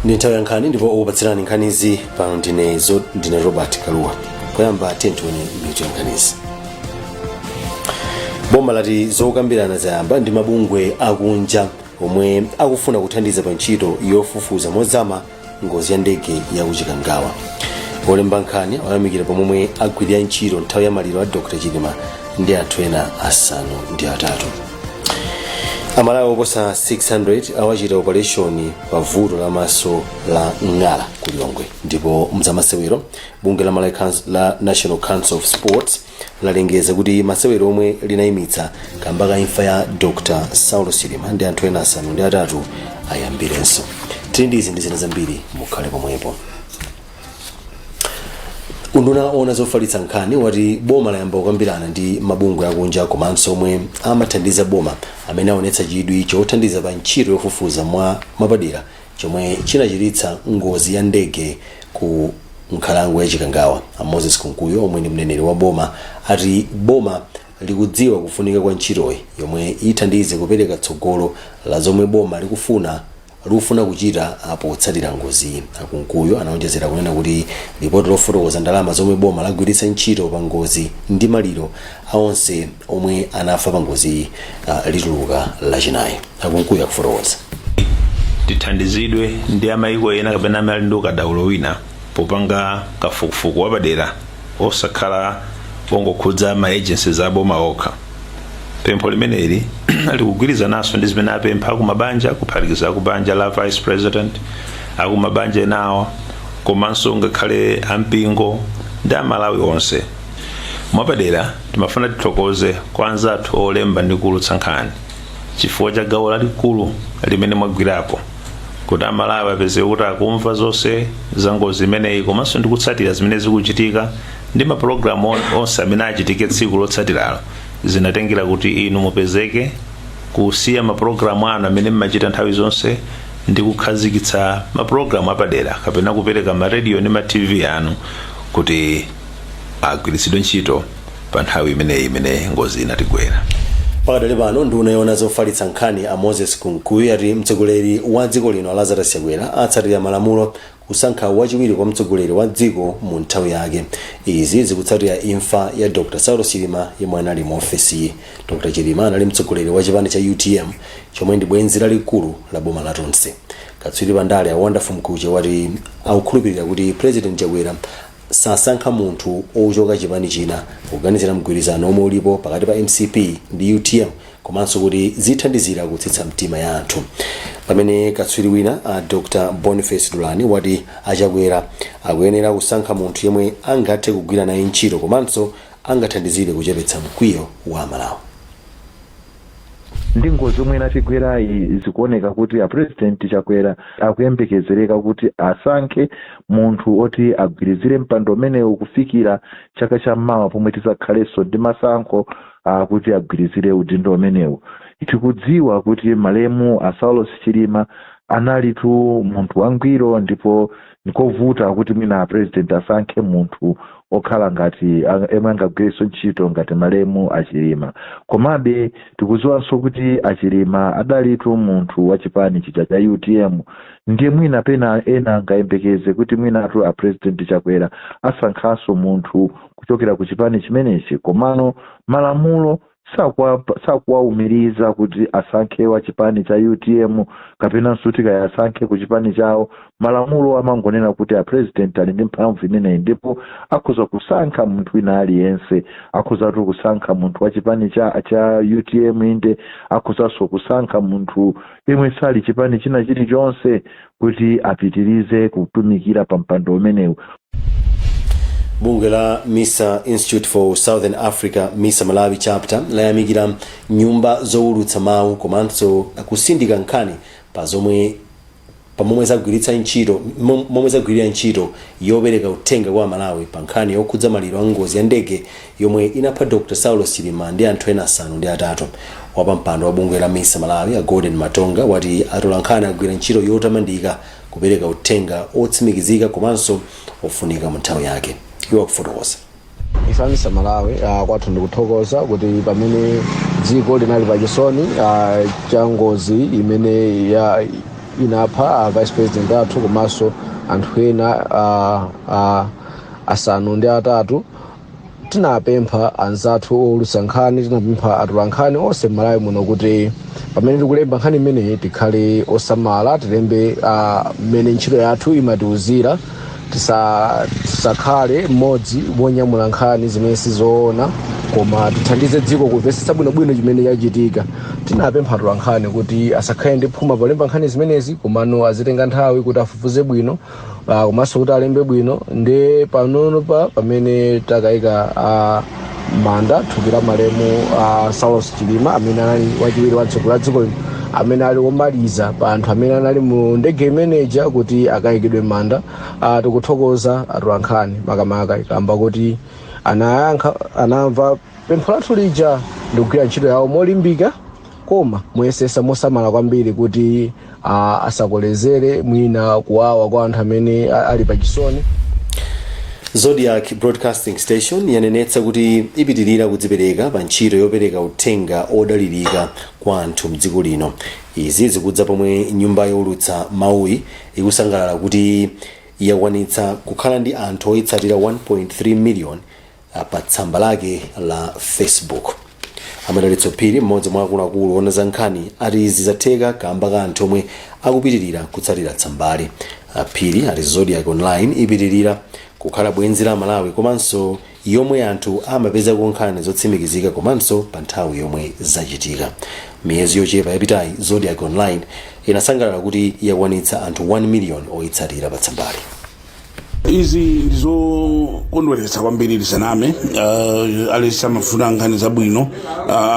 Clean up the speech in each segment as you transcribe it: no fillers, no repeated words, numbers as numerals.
Ndi nthawi ya nkhani, ndipo okupatsirani nkhanizi pano ndine Robert Kaluwa. Poyamba tione mitu ya nkhanizi. Boma lati zokambirana zayamba ndi mabungwe akunja omwe akufuna kuthandiza pa ntchito yofufuza mozama ngozi ya ndege ya kuChikangawa. Olemba nkhani awayamikira pomwe agwirira ntchito nthawi ya maliro a Dr Chilima ndi anthu ena 8. Amalawi oposa 600 awachita operation pa vuto la maso la ng'ala ku Lilongwe. Ndipo mzamasewero, bungwe la Malawi Council, la National Council of Sports lalengeza kuti masewero omwe linayimitsa kamba ka imfa ya Dr Saulo Chilima ndi anthu ena 8 ayambirenso. Tili ndi izi ndi zina zambiri, mukhale pomwepo. Unduna ona zofalitsa nkhani wati boma layamba kukambirana ndi mabungwe akunja komanso omwe amathandiza boma amene aonetsa chidwi chothandiza pa ntchito yofufuza mwa mapadera chomwe chinachititsa ngozi ya ndege ku nkhalango ya Chikangawa. A Moses Kunkuyu, omwe ndi mneneri wa boma, ati boma likudziwa kufunika kwa ntchitoyi yomwe ithandize kupereka tsogolo la zomwe boma likufuna kuchita potsatira ngoziyi. Akunkuyu anaonjezera kunena kuti lipoti lofotokoza ndalama zomwe boma lagwiritsa ntchito pa ngozi ndi maliro a onse omwe anafa pa ngoziyi lituluka Lachinayi. Akunkuyu akufotokoza. Tithandizidwe ndi amayiko ena kapena amene ali ndi ukadaulo wina popanga kafukufuku wapadera, osakhala ongokhudza ma agencies aboma okha. Pempho limeneli likugwirizananso ndi zimene apempha akumabanja, kuphatikiza akubanja la Vice President, akumabanja enawa, komanso ngakhale ampingo ndi Amalawi onse. Mwapadera timafuna tithokoze kwa anzathu olemba ndi kuulutsa nkhani chifukwa cha gawo lalikulu limene mwagwirapo kuti Amalawi apeze kuti akumva zonse za ngozi imeneyi, komanso ndi kutsatira zimene zikuchitika ndi mapulogalamu onse amene achitike tsiku lotsatiralo. Zinatengera kuti inu mupezeke kusiya mapulogalamu anu amene mmachita nthawi zonse ndi kukhazikitsa mapulogalamu apadera kapena kupereka marediyo ndi ma TV anu kuti agwiritsidwe ntchito pa nthawi imeneyi imene ngozi inatigwera. Pakadali pano, nduna yoona zofalitsa nkhani a Moses Kunkuyu ati mtsogoleri wa dziko lino Lazarus Chakwera atsatira malamulo kusankha wachiwiri kwa mtsogoleri wa dziko mu nthawi yake. Izi zikutsatira imfa ya Dr Saulos Chilima yemwe anali mu ofesi. Dr Chilima anali mtsogoleri wa chipani cha UTM, chomwe ndi bwenzi lalikulu la boma la Tonse. Katswiri pandale a Wonderful Mkuche wati akukhulupirira kuti President Chakwera sasankha munthu ochoka chipani china kuganizira mgwirizano omwe ulipo pakati pa MCP ndi UTM, komanso kuti zithandizira kutsitsa mtima ya anthu. Pamene katswiri wina a Dr Boniface Dulani wati aChakwera akuyenera kusankha munthu yemwe angathe kugwira naye ntchito komanso angathandizire kuchepetsa mkwiyo wa Amalawi. Ndi ngozi yomwe inatigwerayi, zikuoneka kuti a President Chakwera akuyembekezereka kuti asankhe munthu oti agwirizire mpando umenewu kufikira chaka chammawa pomwe tidzakhalenso ndi masankho, kuti agwirizire udindo umenewu. Tikudziwa kuti malemu a Saulos Chilima analitu munthu wangwiro, ndipo nikovuta kuti mwina President asankhe munthu okhala ngati emwe angagwirenso ntchito ngati malemu aChilima. Komabe tikudziwanso kuti aChilima adalitu munthu wa chipani chija cha UTM, ndiye mwina pena ena angayembekeze kuti mwinatu a President Chakwera asankhanso munthu kuchokera ku chipani chimenechi. Komano malamulo sakuwawumiriza kuti asankhe wa chipani cha UTM kapenanso kuti kaya asankhe ku chipani chawo. Malamulo amangonena kuti a President ali ndi mphamvu imeneyi ndipo akhoza kusankha munthu wina aliyense. Akhozatu kusankha munthu wa chipani cha UTM, inde akhozanso kusankha munthu yemwe sali chipani china chilichonse kuti apitirize kutumikira pa mpando umenewu. Bungwe la MISA Institute for Southern Africa, MISA Malawi Chapter, layamikira nyumba zowulutsa mawu komanso kusindika nkhani pa zomwe pamomwe zagwiritsa ntchito momwe zagwirira ntchito yopereka uthenga kwa Amalawi pa nkhani yokhudza maliro a ngozi ya ndege yomwe inapha Dr Saulos Chilima ndi anthu ena 8. Wapampando wa bungwe la MISA Malawi a Golden Matonga wati atola nkhani agwira ntchito yotamandika kupereka uthenga otsimikizika komanso ofunika mu nthawi yake. Iwo akufotokoza. Ife MISA Malawi, kwathu ndikuthokoza kuti pamene dziko linali pachisoni cha ngozi imene ya inapha vice president athu komanso anthu ena 8. Tinapempha anzathu owulutsa nkhani, tinapempha atolankhani onse m'Malawi muno kuti pamene tikulemba nkhani imeneyi tikhale osamala, tilembe mmene ntchito yathu imatiuzira, tisakhale mmodzi wonyamula nkhani zimene sizoona, koma tithandize dziko kumvetsetsa bwinobwino chimene chachitika. Tinapempha atolankhani kuti asakhale ndi phuma polemba nkhani zimenezi, komano azitenga nthawi kuti afufuze bwino, komanso kuti alembe bwino. Ndi panono pa pamene takayika manda thupi la malemu Saulos Chilima, amene anali wachiwiri wa mtsogoleri wa dziko lino, amene ali womaliza pa anthu amene anali mu ndege imeneja kuti akayikidwe manda. Tikuthokoza atolankhani makamaka kamba kuti anayankha, anamva pempho lathu lija ndikugwira ntchito yawo molimbika, koma muyesesa mosamala kwambiri kuti asakolezere mwina kuwawa kwa anthu amene ali pachisoni. Zodiak Broadcasting Station yanenetsa kuti ipitirira kudzipereka pa ntchito yopereka uthenga odalirika kwa anthu mdziko lino. Izi zikudza pomwe nyumba yowulutsa mawuyi ikusangalala kuti yakwanitsa kukhala ndi anthu oyitsatira 1.3 million pa tsamba lake la Facebook. Amadalitso Phiri, mmodzi mwa akuluakulu ona za nkhani, ati izi zatheka kamba ka anthu omwe akupitirira kutsatira tsambali. Phiri ati Zodiak Online ipitirira kukhala bwenzi la Malawi komanso yomwe anthu amapezako nkhani zotsimikizika komanso pa nthawi yomwe zachitika. Miyezi yochepa yapitayi, Zodiak Online inasangalala kuti yakwanitsa anthu 1 million oyitsatira pa tsambali. Izi ndizokondweretsa kwambiri, tisaname. Aliyense amafuna nkhani zabwino,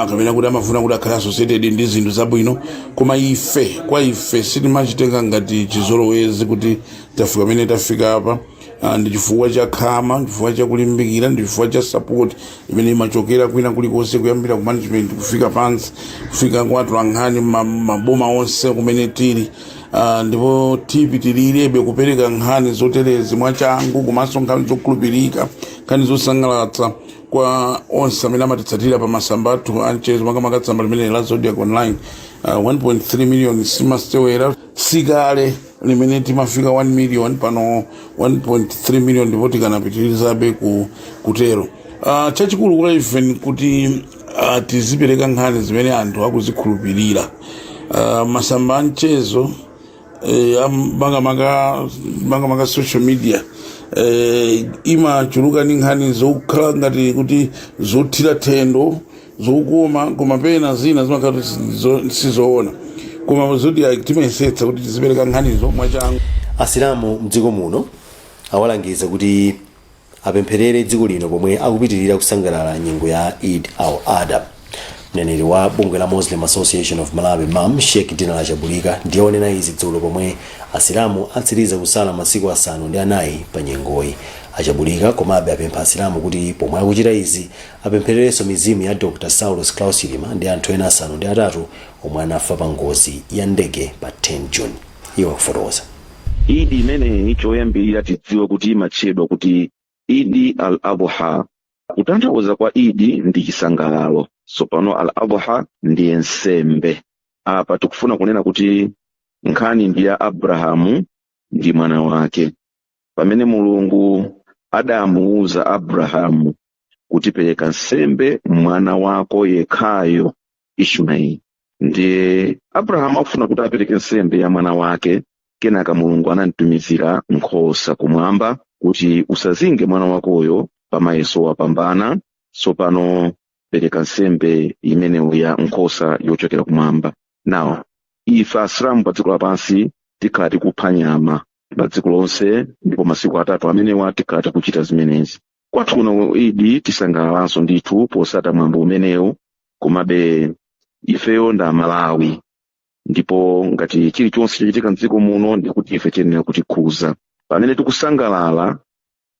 kapena kuti amafuna kuti akhale associated ndi zinthu zabwino, koma ife, kwa ife, sitimachitenga ngati chizolowezi kuti tafika pamene tafika apa. Ndi chifukwa cha khama, chifukwa cha kulimbikira, ndi chifukwa cha support imene imachokera kwina kulikonse, kuyambira ku management kufika pansi, kufika kwa atolankhani maboma onse kumene tili. Ndipo tipitirirabe kupereka nkhani zoterezi mwachangu, komanso nkhani zokhulupirika, nkhani zosangalatsa kwa onse amene amatitsatira pa masamba athu amchezo, makamaka tsamba limene la Zodiak Online. 1.3 million simasewera. Sikale limene timafika 1 million, pano 1.3 million, ndipo tikanapitirizabe kutero. Chachikulu kwa ife kuti tizipereka nkhani zimene anthu akuzikhulupirira. Masamba amchezo, makamaka social media, imachuluka ndi nkhani zokhala ngati kuti zothira thendo, zokoma, koma pena zina zimakhala kuti sizoona. Koma Zodiak timayesetsa kuti tizipereka nkhanizo mwachangu. Asilamu mdziko muno awalangiza kuti apempherere dziko lino pomwe akupitirira kusangalala nyengo ya Eid al-Adha. Mneneri wa bungwe la Muslim Association of Malawi, MAM, Sheikh Dinala Chabulika, ndiye wanena izi dzulo pomwe asilamu atsiriza kusala masiku 9 pa nyengoyi. Achabulika komabe apempha asilamu kuti pomwe akuchita izi apemphererenso mizimu ya Dr Saulos Klaus Chilima ndi anthu ena 8 omwe anafa pa ngozi ya ndege pa 10 June. Iwo akufotokoza. Idi imeneyi, choyambirira tidziwe kuti imatchedwa kuti Idi al-Adha. Kutanthauza kwa Idi ndi chisangalalo. Tsopano al-Adha ndiye nsembe. Apa tikufuna kunena kuti nkhani ndi ya Abrahamu ndi mwana wake, pamene Mulungu adamuwuza Abrahamu kuti pereka nsembe mwana wako yekhayo Ismaeli. Ndiye Abrahamu akufuna kuti apereke nsembe ya mwana wake. Kenaka Mulungu anamtumizira nkhosa kumwamba kuti usazinge mwana wakoyo, pamayeso wapambana, tsopano pereka nsembe imeneyo ya nkhosa yochokera kumwamba. Nawo ife Asilamu pa dziko lapansi tikhala tikupha nyama pa dziko lonse, ndipo masiku 3 amenewa tikhala tikuchita zimenezi. Kwathu kuno Idi tisangalalanso ndithu posata mwambo umenewu, komabe ifeyo ndi Amalawi, ndipo ngati chilichonse chachitika mdziko muno ndikuti ife tiyenera kutikhuza. Pamene tikusangalala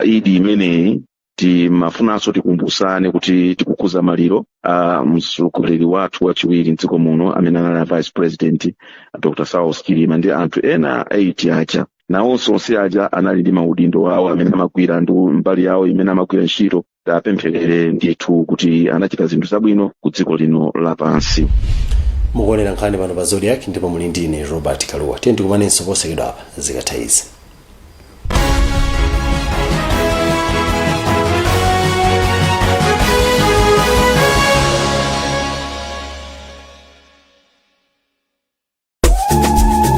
Idi imeneyi, timafunanso tikumbusane kuti tikukhuza maliro a mtsogoleri wathu wachiwiri mdziko muno amene anali a Vice President Dr Saulos Chilima ndi anthu ena 8 aja. Nawonso onse aja anali ndi maudindo awo amene amagwira ndi mbali yawo imene amagwira ntchito. Tapempherere ndithu kuti anachita zinthu zabwino ku dziko lino lapansi. Mukuonera nkhani pano pa Zodiak ndipo muli ndi ine Robert Kaluwa. Tiye tikumanenso posachedwa apa zikatha izi.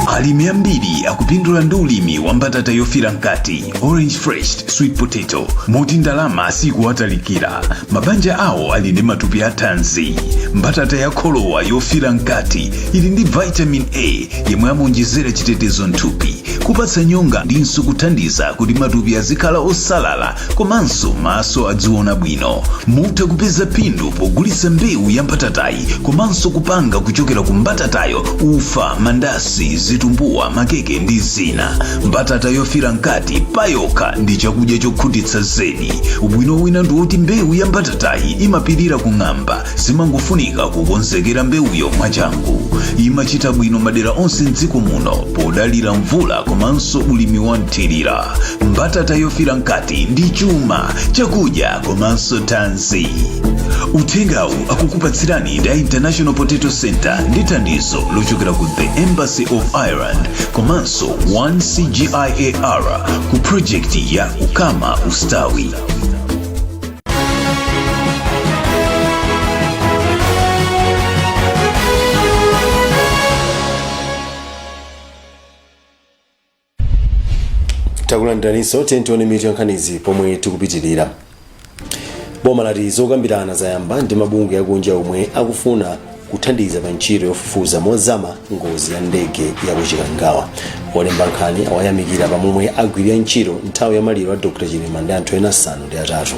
Alimi ambiri akupindula ndi ulimi wa mbatata yofira mkati, orange fresh sweet potato, moti ndalama sikuwatalikira. Mabanja awo ali ndi matupi athanzi. Mbatata ya kholowa yofira mkati ili ndi vitamin A yemwe amaonjezera chitetezo mthupi, kupatsa nyonga ndinso kuthandiza kuti matupi azikhala osalala komanso maso adziona bwino. Mutha kupeza phindu pogulitsa mbewu ya mbatatayi komanso kupanga kuchokera ku mbatatayo ufa, mandasi, zitumbuwa, makeke ndi zina. Mbatata yofira mkati payokha ndi chakudya chokhutitsa zedi. Ubwino wina ndi woti mbewu ya mbatatayi imapirira kung'amba, zimangofunika kukonzekera mbewuyo mwachangu. Imachita bwino madera onse mdziko muno podalira mvula komanso ulimi wa mthirira. Mbatata yofira mkati ndi chuma, chakudya komanso thanzi. Uthengawu akukupatsirani ndi a International Potato Center ndi thandizo lochokera ku The Embassy of Ireland komanso 1CGIAR ku project ya Ukama Ustawi. Takulandiraninso. Tiye tione mitu ya nkhanizi pomwe tikupitirira. Boma lati zokambirana zayamba ndi mabungwe akunja omwe akufuna kuthandiza pa ntchito yofufuza mozama ngozi ya ndege ya ku Chikangawa. Olemba nkhani awayamikira pamomwe agwirira ntchito nthawi ya maliro a Dr Chilima ndi anthu ena 8.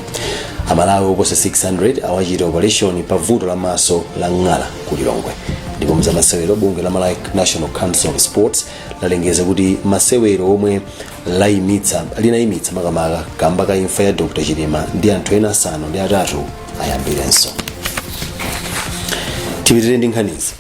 Amalawi oposa 600 awachita operation pa vuto la maso la ng'ala ku Lilongwe. Ndipo mzamasewero, bungwe la Malawi National Council of Sports lalengeza kuti masewero omwe linayimitsa makamaka kamba ka imfa ya Dr Chilima ndi anthu ena 8 ayambirenso. Tipitirire ndi nkhanizi.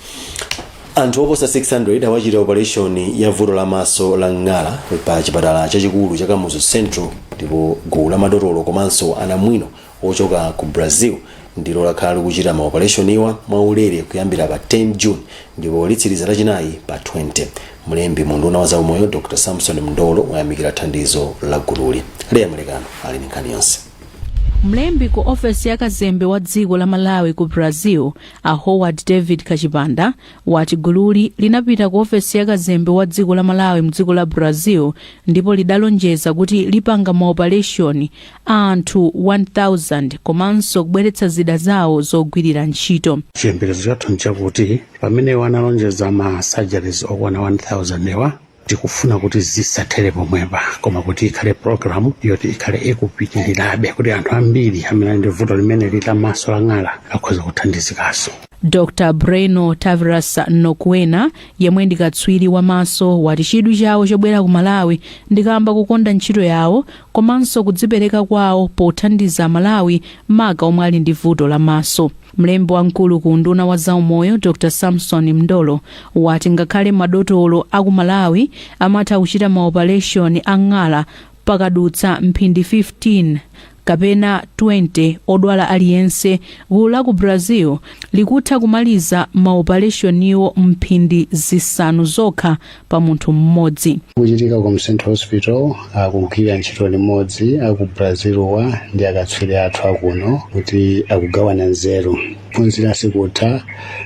Anthu oposa 600 awachita operation ya vuto la maso la ng'ala pa chipatala chachikulu cha Kamuzu Central, ndipo gulu la madotolo komanso anamwino ochoka ku Brazil ndilo lakhala likuchita ma operation iwa mwaulere kuyambira pa 10 June ndipo litsiriza Lachinayi pa 20. Mlembi mu unduna wa zaumoyo Dr Samson Mndolo wayamikira thandizo la gululi. Leya Malekano ali ndi nkhani yonse. Mlembi ku ofesi ya kazembe wa dziko la Malawi ku Brazil, a Howard David Kachipanda, wati gululi linapita ku ofesi ya kazembe wa dziko la Malawi mdziko la Brazil ndipo lidalonjeza kuti lipanga maopaleshoni a anthu 1000 komanso kubweretsa zida zawo zogwirira ntchito. Chiyembekezo chathu nchakuti pamene analonjeza ma surgeries okwana 1000 ewa, tikufuna kuti zisathere pomwepa, koma kuti ikhale program yoti ikhale ikupitirirabe kuti anthu ambiri amene ali ndi vuto limene la maso la ng'ala akhoza kuthandizikanso. Dr Breno Tavares Nokuena, yemwe ndi katswiri wa maso, wati chidwi chawo chobwera ku Malawi ndi kamba kukonda ntchito yawo komanso kudzipereka kwawo pothandiza Malawi, maka omwe ali ndi vuto la maso. Mlembi wamkulu ku unduna wa zaumoyo Dr Samson Mndolo wati ngakhale madotolo aku Malawi amatha kuchita maopaleshoni a ng'ala pakadutsa mphindi 15 kapena 20 odwala aliyense, gulu la ku Brazil likutha kumaliza maopaleshoniwo mphindi 5 zokha pa munthu mmodzi. Kuchitika ku Central Hospital, akugwira ntchito limodzi aku Brazil wa ndi akatswiri athu akuno kuti akugawana nzeru, phunzira sikutha.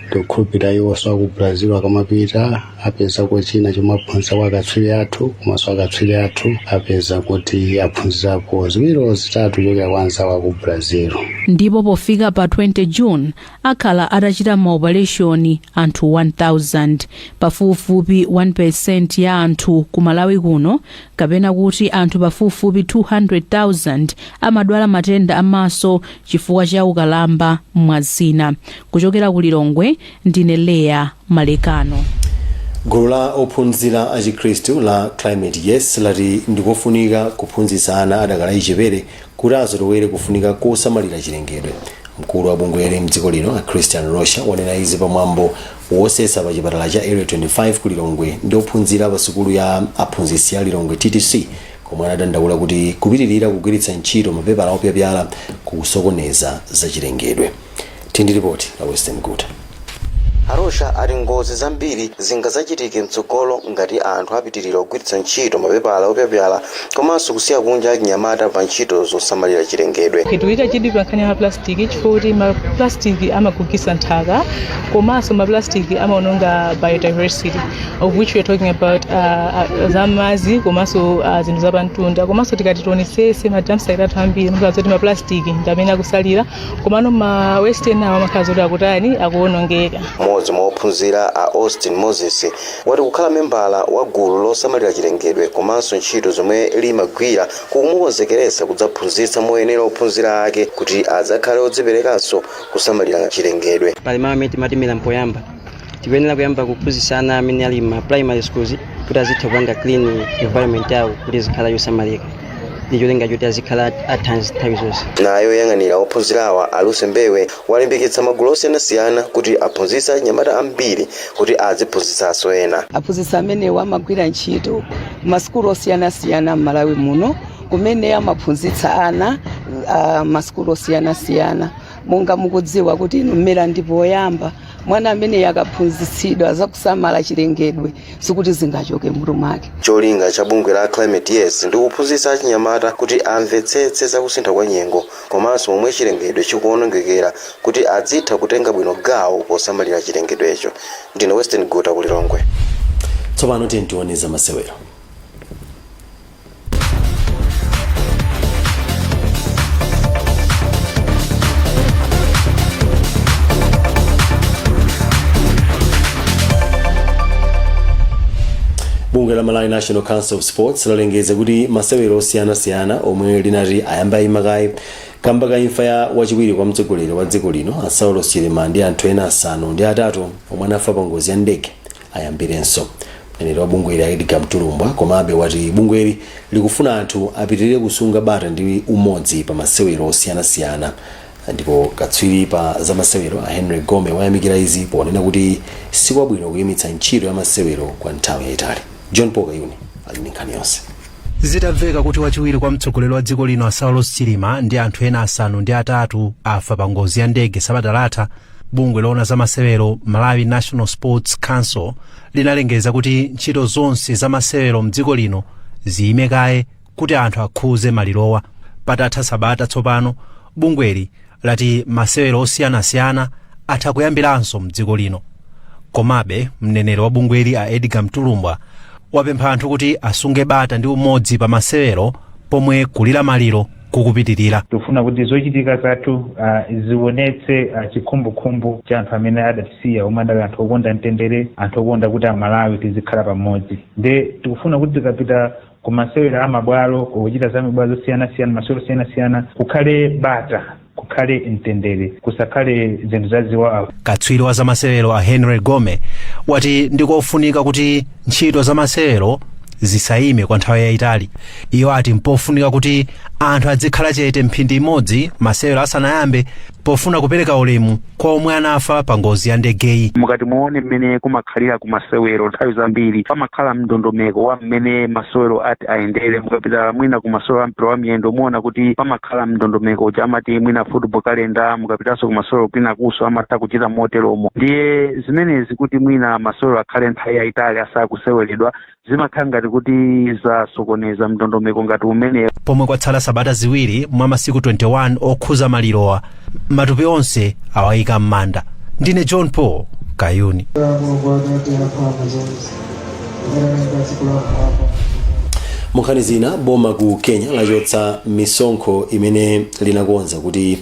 Ndikukhulupirira iwonso aku Brazil akamapita apezako china chomwe aphunzira kwa akatswiri athu, komanso akatswiri athu apeza kuti aphunzirapo ziwiri zitatu kuchokera kwa anzawo aku Brazil. Ndipo pofika pa 20 June akhala atachita maopaleshoni anthu 1000. Pafupifupi 1% ya anthu ku Malawi kuno, kapena kuti anthu pafupifupi 200,000, amadwala matenda amaso chifukwa cha ukalamba mwa zina. Kuchokera ku Lilongwe, ndine Leya Malekano. Gulu la ophunzira achikhristu la Climate Yes lati ndikofunika kuphunzitsa ana adakali achichepere kuti azolowere kufunika kosamalira chilengedwe. Mkulu wa bungweli mdziko lino a Christian Rocha wanena izi pamwambo wosesa pa chipatala cha Area 25 ku Lilongwe ndi ophunzira pa sukulu ya aphunzitsi ya Lilongwe TTC, komwe anadandaula kuti kupitirira kugwiritsa ntchito mapepala opyapyala kukusokoneza zachilengedwe. Tindi ripoti la Western Guta. A Rocha ati ngozi zambiri zingazachitike mtsogolo ngati anthu apitirira kugwiritsa ntchito mapepala opyapyala komanso kusiya kunja achinyamata pa ntchito zosamalira chilengedwe. Tikuika chidwi pa nkhani ya maplastiki chifukwa kuti maplastiki amagugisa nthaka, komanso maplastiki amaononga biodiversity, of which we are talking about za madzi komanso zinthu zapamtunda. Komanso tikati tionesese ma dumpsite athu ambiri, amakhala zoti maplastiki ndi amene akusalira, komano ma waste enawo amakhala zoti akutani, akuonongeka. Mmodzi mwa ophunzira, a Austin Moses, wati kukhala membala wa gulu losamalira chilengedwe komanso ntchito zomwe limagwira kukumukonzekeretsa kudzaphunzitsa moyenera ophunzira ake kuti adzakhale odziperekanso kusamalira chilengedwe. Pali malo amene timati mera mpoyamba, tikuyenera kuyamba kuphunzitsa ana amene ali ma primary schools kuti azitha kupanga clean environment yawo kuti izikhala yosamalika ndi cholinga choti azikhala athanzi nthawi zonse. Naye oyang'anira ophunzirawa, a Lucy Mbewe, walimbikitsa magulu osiyanasiyana kuti aphunzitse anyamata ambiri kuti aziphunzitsanso ena. Aphunzitsi amenewa amagwira ntchito masukulu osiyanasiyana m'Malawi muno, kumene amaphunzitsa ana masukulu osiyanasiyana. Monga mukudziwa kuti inu mmera ndipo oyamba, mwana amene akaphunzitsidwa zakusamala chilengedwe sikuti zingachoke mutu mwake. Cholinga cha bungwe la Climate Yes ndi kuphunzitsa achinyamata kuti amvetsetse zakusintha kwa nyengo komanso momwe chilengedwe chikuonongekera kuti adzitha kutenga bwino gawo posamalira chilengedwecho. Ndine Western Guta ku Lilongwe. Tsopano tiye tione za masewero. Bungwe la Malawi National Council of Sports lalengeza kuti masewero osiyanasiyana omwe linati ayambe ayima kaye kamba ka imfa ya wachiwiri kwa mtsogoleri wa dziko lino a Saulos Chilima ndi anthu ena 8 omwe anafa pa ngozi ya ndege ayambirenso. Mneneri wa bungweli a Edgar Mtulumbwa komabe wati bungweli likufuna anthu apitirire kusunga bata ndi umodzi pa masewero osiyanasiyana. Ndipo katswiri pa zamasewero a Henry Gome wayamikira izi ponena kuti sikwabwino kuyimitsa ntchito ya masewero kwa nthawi yayitali. John Paul Kayuni ali ndi nkhani yonse. Zitamveka kuti wachiwiri kwa mtsogoleri wa dziko lino a Saulos Chilima ndi anthu ena 8 afa pa ngozi ya ndege sabata latha, bungwe loona za masewero Malawi National Sports Council linalengeza kuti ntchito zonse za masewero mdziko lino ziyime kaye kuti anthu akhuze malirowa. Patatha sabata tsopano, bungweli lati masewero osiyanasiyana atha kuyambiranso mdziko lino. Komabe mneneri wa bungweli a Edgar Mtulumbwa wapempha anthu kuti asunge bata ndi umodzi pa masewero pomwe kulira maliro kukupitirira. Tikufuna kuti zochitika zathu zionetse chikhumbokhumbo cha anthu amene adatisiya, omwe adali anthu okonda mtendere, anthu okonda kuti Amalawi tizikhala pamodzi. Nde tikufuna kuti tikapita ku masewera amabwalo, kuchita za mibwalo zosiyanasiyana, masewero osiyanasiyana, kukhale bata, kukhale mtendere, kusakhale zinthu zaziwawa. Katswiri wa zamasewero a Henry Gome wati ndikofunika kuti ntchito zamasewero zisayime kwa nthawi yayitali. Iwo ati mpofunika kuti anthu adzikhala chete mphindi imodzi masewero asanayambe pofuna kupereka ulemu kwa omwe anafa pa ngozi ya ndegeyi. Mukati muone mmene kumakhalira ku masewero, nthawi zambiri pamakhala mndondomeko wa mmene masewero ati ayendere. Mukapita mwina ku masewero a mpira wa miyendo, muona kuti pamakhala mndondomeko uja amati mwina football calendar. Mukapitanso ku masewero kwinakunso amatha kuchita moteromo. Ndiye zimenezi kuti mwina masewero akhale nthawi yayitali asakuseweredwa, zimakhala ngati kuti zasokoneza mndondomeko ngati umenewo. Pomwe kwatsala sabata 2 mwa masiku 21 okhuza malirowa, matupi onse awayika m'manda. Ndine John Paul Kayuni. Munkhani zina, boma ku Kenya lachotsa misonkho imene linakonza kuti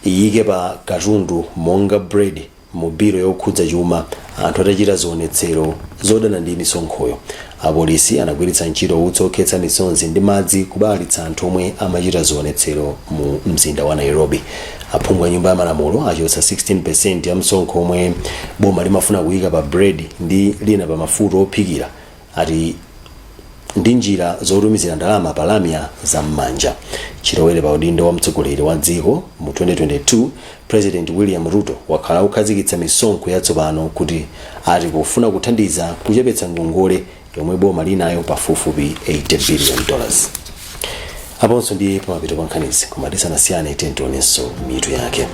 iyike pa katundu monga bread mu bilo yokhudza chuma anthu atachita zionetsero zodana ndi misonkhoyo. Apolisi anagwiritsa ntchito utsi okhetsa misonzi ndi madzi kubalalitsa anthu omwe amachita zionetsero mu mzinda wa Nairobi. Aphungu a nyumba ya malamulo achotsa 16% ya msonkho omwe boma limafuna kuyika pa bread ndi lina pa mafuta ophikira ati ndi njira zotumizira ndalama pa lamya za m'manja. Chilowere pa udindo wa mtsogoleri wa dziko mu 2022, President William Ruto wakhala akukhazikitsa misonkho yatsopano kuti ati pofuna kuthandiza kuchepetsa ngongole yomwe boma linayo pafupifupi $80 billion. Aponso ndiye pamapeto pa nkhanizi, koma tisanasiyane tiyeni tionenso mitu yake.